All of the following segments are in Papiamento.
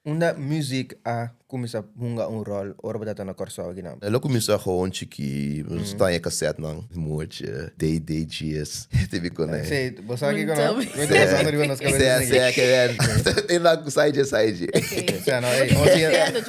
Unda muzik a kuminsá hunga un ròl ora bo ta na Kòrsou akinan? El a kuminsá gewoon chikí, nos ta haña kasètnan, Moortje, DDG's, típiko ne. Sí, bo sa kiko no? Mi ta pasando riba nos kabesa Sí, sí, ke ben. E nan ku sai dje, sai dje. Sí, no, ey,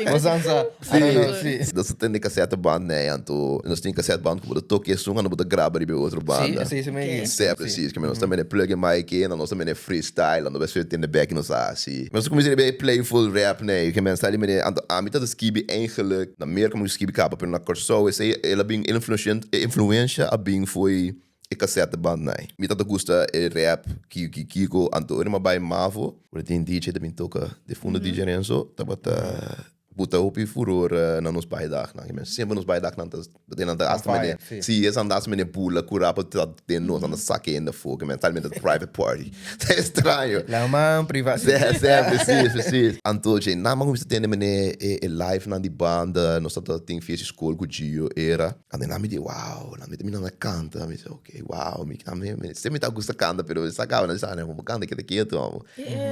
bo sa, sa, I don't know, sí. Nos ta tende kasèteband nei, anto nos tin kasètband ku bo ta toka esun, anto bo ta graba riba e otro banda. Sí, esei mi. Sí, precies. Ke men nos ta mene plug e mic in, nos ta mene freestyle, anto bes tende bek nos a hasi. Nos a kuminsá riba e playful rap nei, ke men sa di mene, anto ami ta skibi eigenlijk na Merka mi skibi kaba, pero na Kòrsou esei el a bin e influensha a bin fo'i e kasèteband nei. Mi ta ta gusta e rap ki ki kiko, anto ora mi a bai Mavo, ora tin DJ ta bin toka, defunto DJ Renzo tabata Buta hopi furor na nos baidagnan. Ke men semper nos baidagnan ta den nan ta hasta mene si esan ta hasta mene bula kura pa ta den nos nan ta saka hende afo ke men tal mene ta private party. Ta estraño. La man priva. Si si precies precies. Anto dje nan a kuminsa tende mene e live nan di banda nos ta tin fiesta di skol ku Gio era. Anto nan mi di wow nan mi ta mira nan kanta mi di ok wow mi semper mi ta gusta kanta pero sa kaba nan di sa bo kanta keda ketu amo.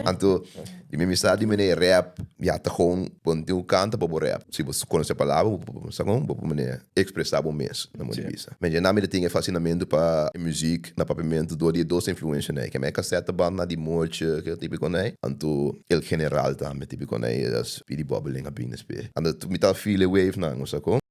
Anto Di mi misa di mene rap ya ta gewoon bo no tin ku kanta pa bo rap. Si bo konosé palabra bo por sa kon bo por mene ekspresá bo mes na modo di bisa. Men dje nan mi ta tin e fasinamentu pa e muzik na papiamentu dor di e dos influenshanan ei. Keme e kasèt ta banda di Moortje ke típiko nei anto El General tambe típiko nei as pidi bòbeling a bini despues. Anto mi ta feel e wave nan, bo sa kon.